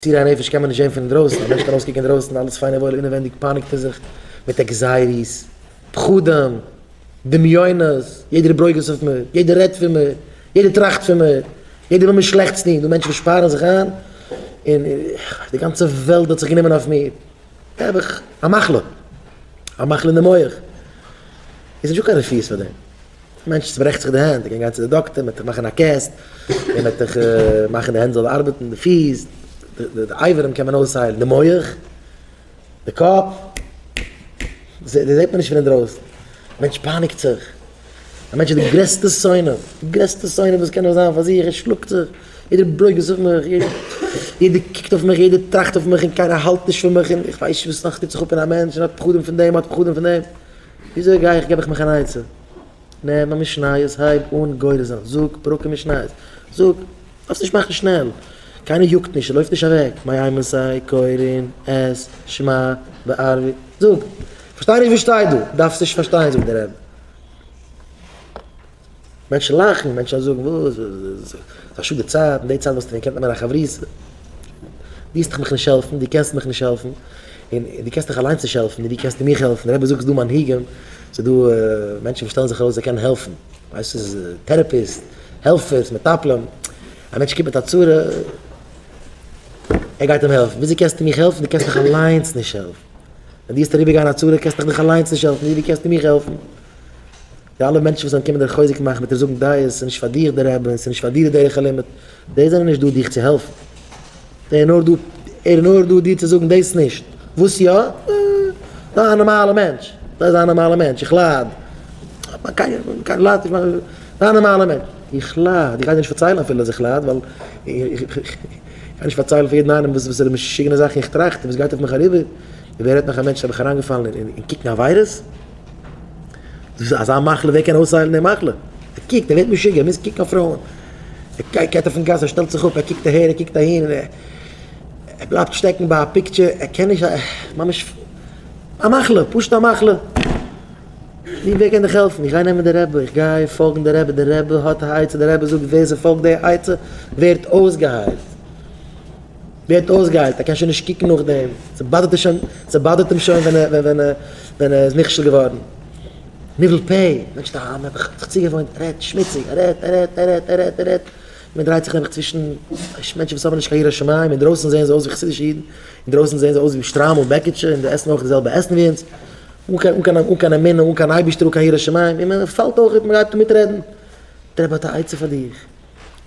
יסורי הנפש קען מען נישט זען פון אינדרויסן, א מענטש קען אויסקוקן אינדרויסן אלעס פיין און וואויל, אינעווענדיג פייניגט ער זיך מיט anxieties, פחדים, דמיונות, יעדער איז ברוגז אויף מיר, יעדער רעדט פון מיר, יעדער טראכט פון מיר, יעדער וויל מיר שלעכטס טון, דא מענטשן וואס שפארן זיך איין, און די גאנצע וועלט האט זיך גענומען אויף מיר, נעבעך, א מחלה, א מחלה אין די מח, איז נישטא קיין רפואות פאר דעם. א מענטש צוברעכט זיך די הענט, ער קען גיין צו די דאקטער, מען וועט דיך מאכן א cast, און מען וועט דיך מאכן די הענט זאל ארבעטן, די פיס, די אברים קען מען אויסהיילן, די מח, די קאפ, דאס זעט מען נישט פון אינדרויסן, א מענטש פייניגט זיך, א מענטש איז די גרעסטע שונא, די גרעסטע שונא וואס קען נאר זיין פאר זיך, ער שלאגט זיך, יעדער ברוגז אויף מיך, יעדער קוקט אויף מיך, יעדער טראכט אויף מיך, און קיינער האלט נישט פון מיך, און איך ווייס נישט וואס נאך טוט זיך אפ אין א מענטש, און האט פחדים פון דעם, האט פחדים פון דעם. וויאזוי גיי איך געב איך מיך אן עצה? נעם א משניות הייב אן גורס זיין, זאג פרקים משניות, זאג, דארפסט נישט מאכן שנעל, קיינער יאגט נישט, לויפט נישט אוועק, מאימתי קורין את שמע בערבית, זאג, כ'פארשטיי נישט וואס שטייט דא, דארפסט נישט פארשטיין זאגט דער רבי. מענטשן לאכן, מענטשן זאגן וואס, ס'איז א שאד די צייט, אין די צייט וואלסטו ווען געקענט נעמען א חברותא, דו וועסט דאך מיך נישט העלפן, דו קענסט מיך נישט העלפן, און דו קענסט דיך אליינס נישט העלפן, און ווי קענסטו מיך העלפן, דער רבי זאגט ס'איז דא מנהיגים, ס'איז דא מענטשן וואס שטעלן זיך ארויס זיי קענען העלפן, ווייסט ס'איז therapists, העלפערס, מטפלים, א מענטש קומט מיט א צרה, ער גייט אים העלפן, וויאזוי קענסטו מיך העלפן, דו קענסט דיך אליינס נישט העלפן, ווען דו וועסט אריבערגיין א צרה קענסטו דיך אליינס נישט העלפן, ווי קענסטו מיך העלפן? די אלע מענטשן וואס זענען קומען דיר חוזק מאכן מיט דיר זאגן דעות, ס'איז נישט פאר דיך דער רבי, ס'איז נישט פאר דיר די דרך הלימוד, די זענען נישט דא דיך צו העלפן, די נאר דא, ער איז נאר דא דיר צו זאגן דאס נישט, וואס יא? זיי א נארמאלע מענטש, זיי א נארמאלע מענטש, איך לייד, קיינער ליידט נישט, זיי א נארמאלע מענטש, איך לייד, איך גיי דיר נישט פארציילן אפילו אז איך לייד, ווייל איך גיי נישט פארציילן פאר יעדן איינעם וואסערע משוגענע זאכן איך טראכט און וואס גייט אויף מיך אריבער, און ווער רעדט נאך א מענטש האב איך אריינגעפאלן אין קוקן עבירות. דאס איז אזא מחלה, ווער קען אויסהיילן די מחלה? ער קוקט, ער ווערט משוגע, ער מוז קוקן אויף פרויען. ער גייט אויפן גאס, ער שטעלט זיך אפ, ער קוקט אהער, ער קוקט אהין, ער בלייבט שטעקן ביי א picture, ער קען נישט, ממש א מחלה, פשוט א מחלה. נו, ווער קען דיך העלפן? איך גיי נעמען די רבי, איך גיי פאלגן די רבי, די רבי האט א עצה, די רבי זאגט ווער ס'פאלגט די עצה ווערט אויסגעהיילט. ווערט אויסגעהיילט, ער קען שוין נישט קוקן נאכדעם, ס'באדערט אים שוין, ס'באדערט אים שוין ווען ער ווען ער ווען ער איז נכשל געווארן. ניבול פה, מענטש האט א זיך צוגעוואוינט, ער רעדט שמוציג, ער רעדט, ער רעדט, ער רעדט, ער רעדט, ער רעדט, מען דרייט זיך נעבעך צווישן מענטשן וואס האבן נישט קיין יראת שמים, אינדרויסן זעען זיי אויס ווי חסידישע אידן, אינדרויסן זעען זיי אויס ווי שטריימל בעקיטשע און זיי עסן אויך די זעלבע עסן ווי אונז, אן קיין אן קיין אן קיין אמונה, אן קיין אייבערשטער, אן קיין יראת שמים, און מען פאלט אויך, מען גייט מיטרעדן, דער רבי האט א עצה פאר דיך.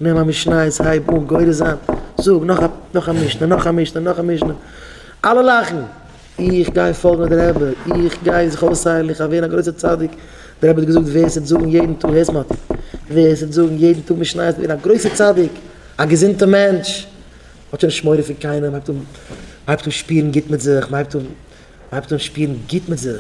נעם א משניות הייב אן גורס זיין, זאג נאך א נאך א משנה נאך א משנה נאך א משנה, אלע לאכן, איך גיי פאלגן די רבי, איך גיי זיך אויסהיילן, איך גיי ווערן א גרויסער צדיק, דער רבי האט געזאגט ווער ס'וועט זאגן יעדן טאג, הערסט מאטי, ווער ס'וועט זאגן יעדן טאג משניות וועט ווערן א גרויסער צדיק, א געזונטע מענטש, מ'האט שוין נישט מורא פון קיינעם, מ'הייבט אן מ'הייבט אן שפירן גוט מיט זיך, מ'הייבט אן מ'הייבט אן שפירן גוט מיט זיך.